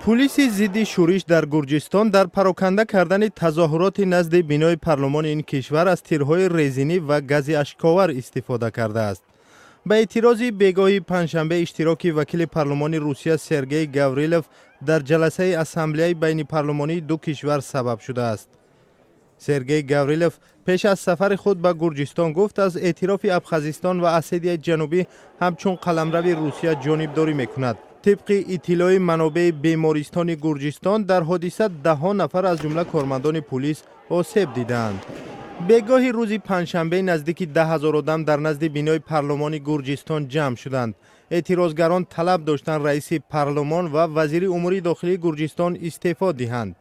Пулиси зидди шӯриш дар Гурҷистон дар пароканда кардани тазоҳуроти назди бинои парлумони ин кишвар аз тирҳои резинӣ ва гази ашковар истифода кардааст. Ба эътирози бегоҳи панҷшанбе иштироки вакили парлумони Русия Сергей Гаврилов дар ҷаласаи ассамблеяи байнипарлумонии ду кишвар сабаб шудааст. Сергей Гаврилов пеш аз сафари худ ба Гурҷистон гуфт, аз эътирофи Абхазистон ва Осетияи Ҷанубӣ ҳамчун қаламрави Русия ҷонибдорӣ мекунад. Тибқи иттилои манобеи бемористони Гурҷистон, дар ҳодиса даҳҳо нафар, аз ҷумла кормандони пулис, осеб дидаанд. Бегоҳи рӯзи панҷшанбе наздики 10 000 одам дар назди бинои парлумони Гурҷистон ҷамъ шуданд. Эътирозгарон талаб доштанд, раиси парлумон ва вазири умури дохилии Гурҷистон истеъфо диҳанд.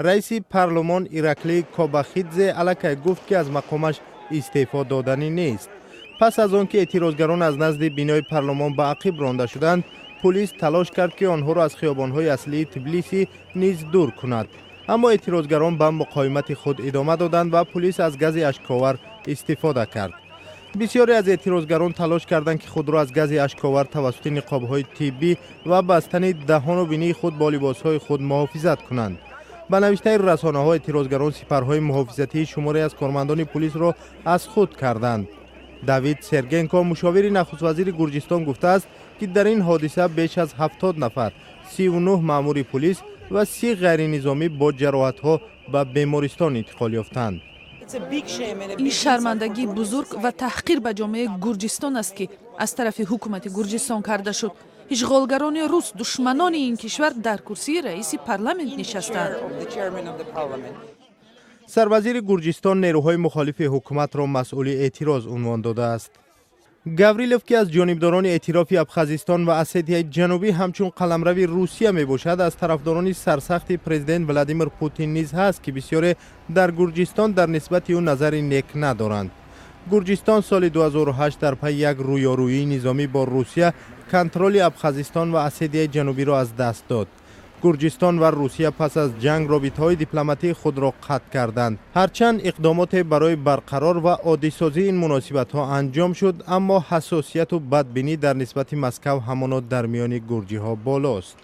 Раиси парлумон Ираклий Кобахидзе аллакай гуфт, ки аз мақомаш истеъфо доданӣ нест. Пас аз он ки эътирозгарон аз назди бинои парлумон ба ақиб ронда шуданд, пулис талош кард, ки онҳоро аз хиёбонҳои аслии Тбилиси низ дур кунад, аммо эътирозгарон ба муқовимати худ идома доданд ва пулис аз гази ашковар истифода кард. Бисёре аз эътирозгарон талош карданд, ки худро аз гази ашковар тавассути ниқобҳои тиббӣ ва бастани даҳону бинии худ бо либосҳои худ муҳофизат кунанд. Ба навиштаи расонаҳо, эътирозгарон сипарҳои муҳофизатии шуморе аз кормандони пулисро аз худ карданд. Давид Сергенко, мушовири нахуствазири Гурҷистон, гуфтааст, ки дар ин ҳодиса беш аз 70 нафар, 39 маъмури пулис ва 30 ғайринизомӣ, бо ҷароҳатҳо ба бемористон интиқол ёфтанд. Ин шармандагии бузург ва таҳқир ба ҷомеаи Гурҷистон аст, ки аз тарафи ҳукумати Гурҷистон карда шуд. Ишғолгарони рус, душманони ин кишвар, дар курсии раиси парламент нишастанд. Сарвазири Гурҷистон нерӯҳои мухолифи ҳукуматро масъули эътироз унвон додааст. Гаврилов, ки аз ҷонибдорони эътирофи Абхазистон ва Осетияи Ҷанубӣ ҳамчун қаламрави Русия мебошад, аз тарафдорони сарсахти президент Владимир Путин низ ҳаст, ки бисёре дар Гурҷистон дар нисбати ӯ назари нек надоранд. Гурҷистон соли 2008 дар пайи як рӯёрӯии низомӣ бо Русия контроли Абхазистон ва Осетияи Ҷанубиро аз даст дод. Гурҷистон ва Русия пас аз ҷанг робитаҳои дипломатии худро қатъ карданд. Ҳарчанд иқдомоте барои барқарор ва оддисозии ин муносибатҳо анҷом шуд, аммо ҳассосияту бадбинӣ дар нисбати Москав ҳамоно дар миёни гурҷиҳо болост.